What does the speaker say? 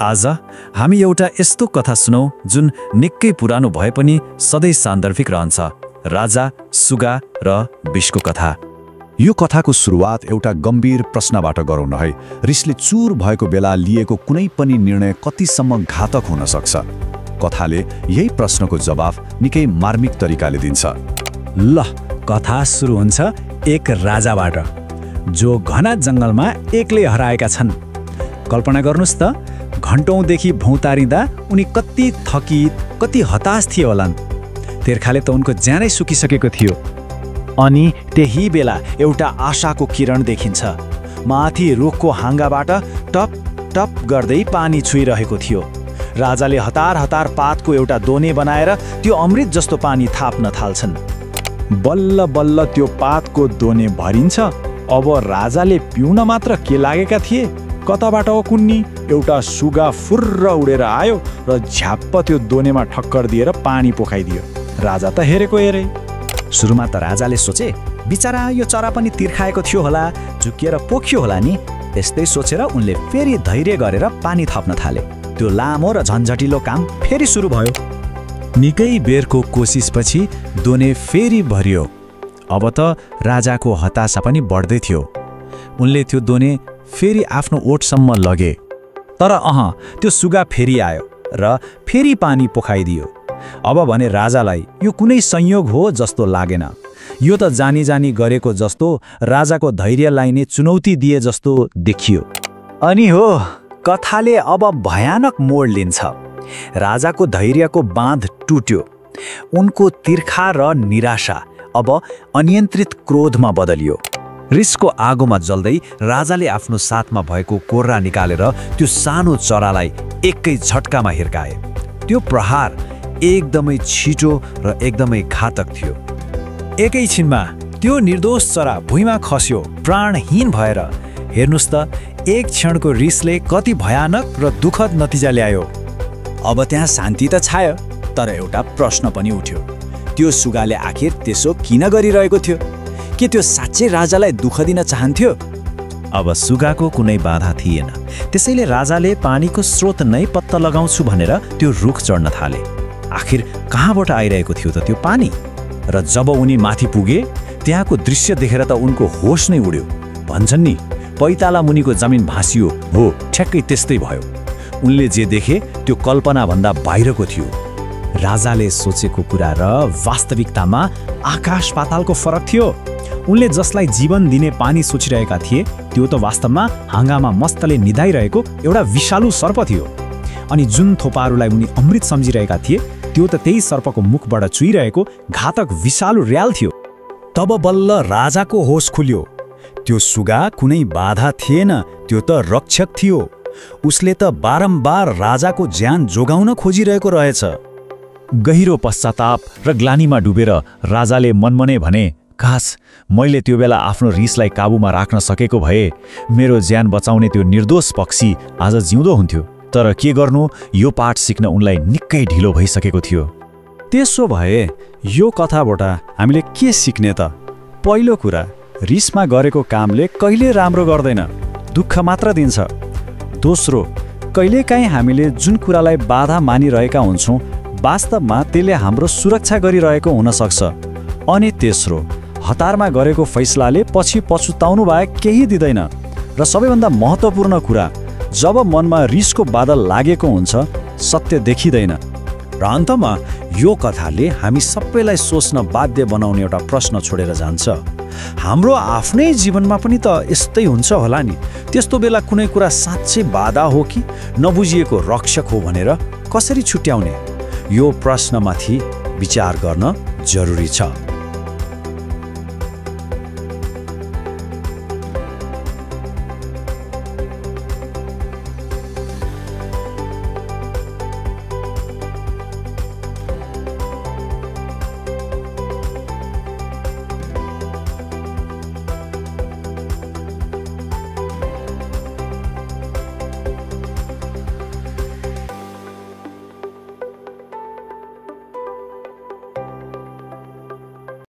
आज हामी एउटा यस्तो कथा सुनौ जुन निकै पुरानो भए पनि सधैँ सान्दर्भिक रहन्छ। राजा, सुगा र विषको कथा। यो कथाको सुरुवात एउटा गम्भीर प्रश्नबाट गरौँ न है। रिसले चुर भएको बेला लिएको कुनै पनि निर्णय कतिसम्म घातक हुन सक्छ? कथाले यही प्रश्नको जवाफ निकै मार्मिक तरिकाले दिन्छ। ल, कथा सुरु हुन्छ एक राजाबाट जो घना जङ्गलमा एक्लै हराएका छन्। कल्पना गर्नुस् त, घण्टौँदेखि भौँतारिँदा उनी कति थकित, कति हताश थिए होलान्। तिर्खाले त उनको ज्यानै सुकिसकेको थियो। अनि त्यही बेला एउटा आशाको किरण देखिन्छ। माथि रुखको हाँगाबाट टप टप गर्दै पानी छुइरहेको थियो। राजाले हतार हतार पातको एउटा दोने बनाएर त्यो अमृत जस्तो पानी थाप्न थाल्छन्। बल्ल बल्ल त्यो पातको दोने भरिन्छ। अब राजाले पिउन मात्र के लागेका थिए, कताबाट कुन्नी एउटा सुगा फुर्र उडेर आयो र झ्याप्प त्यो दोनेमा ठक्कर दिएर पानी पोखाइदियो। राजा त हेरेको हेरे। सुरुमा त राजाले सोचे, बिचरा यो चरा पनि तिर्खाएको थियो होला, झुकिएर पोख्यो होला नि। त्यस्तै सोचेर उनले फेरि धैर्य गरेर पानी थप्न थाले। त्यो लामो र झन्झटिलो काम फेरि सुरु भयो। निकै बेरको कोसिसपछि दोने फेरि भरियो। अब त राजाको हताशा पनि बढ्दै थियो। उनले त्यो दोने फेरि आफ्नो ओठसम्म लगे। तर त्यो सुगा फेरि आयो र फेरि पानी पोखाइदियो। अब भने राजालाई यो कुनै संयोग हो जस्तो लागेन। यो त जानी जानी गरेको जस्तो, राजाको धैर्यलाई नै चुनौती दिए जस्तो देखियो। अनि हो, कथाले अब भयानक मोड लिन्छ। राजाको धैर्यको बाँध टुट्यो। उनको तिर्खा र निराशा अब अनियन्त्रित क्रोधमा बदलियो। रिसको आगोमा जल्दै राजाले आफ्नो साथमा भएको कोर्रा निकालेर त्यो सानो चरालाई एकै झट्कामा हिर्काए। त्यो प्रहार एकदमै छिटो र एकदमै घातक थियो। एकैछिनमा त्यो निर्दोष चरा भुइँमा खस्यो, प्राणहीन भएर। हेर्नुस् त, एक क्षणको रिसले कति भयानक र दुःखद नतिजा ल्यायो। अब त्यहाँ शान्ति त छायो, तर एउटा प्रश्न पनि उठ्यो। त्यो सुगाले आखिर त्यसो किन गरिरहेको थियो? के त्यो साँच्चै राजालाई दुःख दिन चाहन्थ्यो? अब सुगाको कुनै बाधा थिएन। त्यसैले राजाले पानीको स्रोत नै पत्ता लगाउँछु भनेर त्यो रुख चढ्न थाले। आखिर कहाँबाट आइरहेको थियो त त्यो पानी? र जब उनी माथि पुगे, त्यहाँको दृश्य देखेर त उनको होस नै उड्यो। भन्छन् नि, पैताला मुनिको जमिन भाँसियो। हो, ठ्याक्कै त्यस्तै भयो। उनले जे देखे त्यो कल्पनाभन्दा बाहिरको थियो। राजाले सोचेको कुरा र वास्तविकतामा आकाश पातालको फरक थियो। उनले जसलाई जीवन दिने पानी सोचिरहेका थिए, त्यो त वास्तवमा हाँगामा मस्तले निदाइरहेको एउटा विषालु सर्प थियो। अनि जुन थोपाहरूलाई उनी अमृत सम्झिरहेका थिए, त्यो त त्यही सर्पको मुखबाट चुइरहेको घातक विषालु र्याल थियो। तब बल्ल राजाको होस खुल्यो। त्यो सुगा कुनै बाधा थिएन, त्यो त रक्षक थियो। उसले त बारम्बार राजाको ज्यान जोगाउन खोजिरहेको रहेछ। गहिरो पश्चाताप र ग्लानीमा डुबेर राजाले मनमनै भने, काश मैले त्यो बेला आफ्नो रिसलाई काबुमा राख्न सकेको भए मेरो ज्यान बचाउने त्यो निर्दोष पक्षी आज जिउँदो हुन्थ्यो। तर के गर्नु, यो पाठ सिक्न उनलाई निकै ढिलो भइसकेको थियो। त्यसो भए यो कथाबाट हामीले के सिक्ने त? पहिलो कुरा, रिसमा गरेको कामले कहिले राम्रो गर्दैन, दुःख मात्र दिन्छ। दोस्रो, कहिलेकाहीँ हामीले जुन कुरालाई बाधा मानिरहेका हुन्छौँ, वास्तवमा त्यसले हाम्रो सुरक्षा गरिरहेको हुनसक्छ। अनि तेस्रो, हतारमा गरेको फैसलाले पछि पछुताउनु बाहेक केही दिँदैन। र सबैभन्दा महत्त्वपूर्ण कुरा, जब मनमा रिसको बादल लागेको हुन्छ, सत्य देखिँदैन। र अन्तमा यो कथाले हामी सबैलाई सोच्न बाध्य बनाउने एउटा प्रश्न छोडेर जान्छ। हाम्रो आफ्नै जीवनमा पनि त यस्तै हुन्छ होला नि। त्यस्तो बेला कुनै कुरा साँच्चै बाधा हो कि नबुझिएको रक्षक हो भनेर कसरी छुट्याउने? यो प्रश्नमाथि विचार गर्न जरुरी छ।